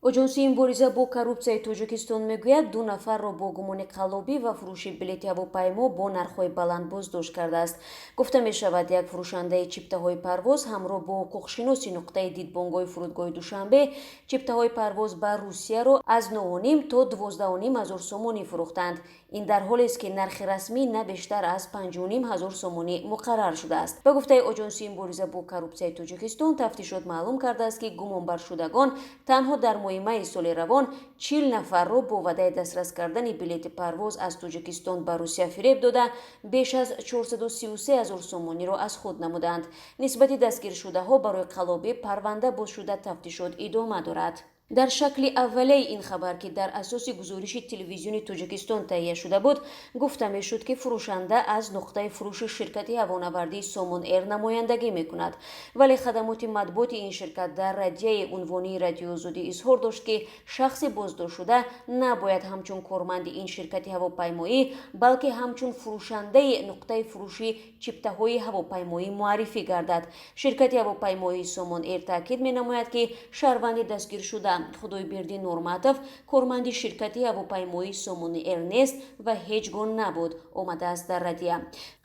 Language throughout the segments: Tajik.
Оҷонсии мубориза бо коррупсияи Тоҷикистон мегӯяд, ду нафарро бо гумони қаллобӣ ва фурӯши билети ҳавопаймо бо нархҳои баланд боздошт кардааст. Гуфта мешавад, як фурӯшандаи чиптаҳои парвоз ҳамроҳ бо ҳуқуқшиноси нуқтаи дидбонгоҳи фурудгоҳи Душанбе чиптаҳои парвоз ба Русияро аз 9,5 то 12,5 ҳазор сомонӣ фурӯхтанд. Ин дар ҳолест, ки нархи расмӣ на бештар аз 5,5 ҳазор сомонӣ муқаррар шудааст. Ба гуфтаи Оҷонсии мубориза бо коррупсияи Тоҷикистон, тафтишот маълум кардааст, ки гумонбаршудагон танҳо дар моҳи майи соли равон 40 нафарро бо ваъдаи дастрас кардани билети парвоз аз Тоҷикистон ба Русия фиреб дода, беш аз 433 ҳазор сомониро аз худ намуданд. Нисбати дастгиршудаҳо барои қаллобӣ парванда боз шуда, тафтишот идома дорад. Дар шакли аввалияи ин хабар, ки дар асоси гузориши Телевизиони Тоҷикистон таҳия шуда буд, гуфта мешуд, ки фурӯшанда аз нуқтаи фурӯши ширкати ҳавонавардии Сомон Эйр намояндагӣ мекунад, вале хадамоти матбуоти ин ширкат дар раддияи унвонии Радиоозодӣ изҳор дошт, ки шахси боздоштшуда набояд ҳамчун корманди ин ширкати ҳавопаймоӣ, балки ҳамчун фурӯшандаи нуқтаи фурӯши чиптаҳои ҳавопаймоӣ муаррифӣ гардад. Ширкати ҳавопаймоии Сомон Эйр таъкид менамояд, ки шаҳрванди дастгиршуда Худойбердӣ Нурматов корманди ширкати ҳавопаймоии Сомон Эйр нест ва ҳеҷ гоҳ набуд, омадааст дар раддия.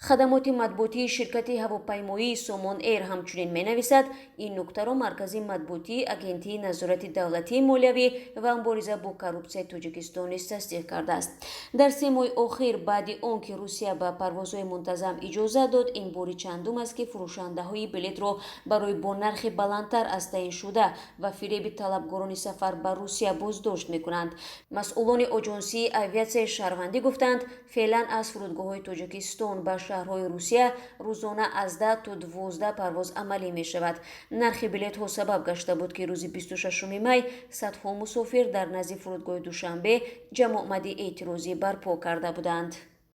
Хадамоти матбуотии ширкати ҳавопаймоии Сомон Эйр ҳамчунин менависад, ин нуктаро Маркази матбуотии Агентии назорати давлатии молиявӣ ва мубориза бо коррупсияи Тоҷикистон низ тасдиқ кардааст. Дар 3 моҳи охир, баъди он ки Русия ба парвозҳои мунтазам иҷоза дод, ин бори чандум аст, ки фурӯшандаҳои билетро барои бо нархи баландтар аз таъиншуда ва фиреби талабгорони сафар ба Русия боздошт мекунанд. Масъулони Оҷонсии авиатсияи шаҳрвандӣ гуфтанд, феълан аз фурудгоҳҳои Тоҷикистон ба шаҳрҳои Русия рӯзона аз 10 то 12 парвоз амалӣ мешавад. Нархи билетҳо сабаб гашта буд, ки рӯзи 26 май садҳо мусофир дар назди фурудгоҳи Душанбе ҷамъомади эътирозӣ барпо карда буданд.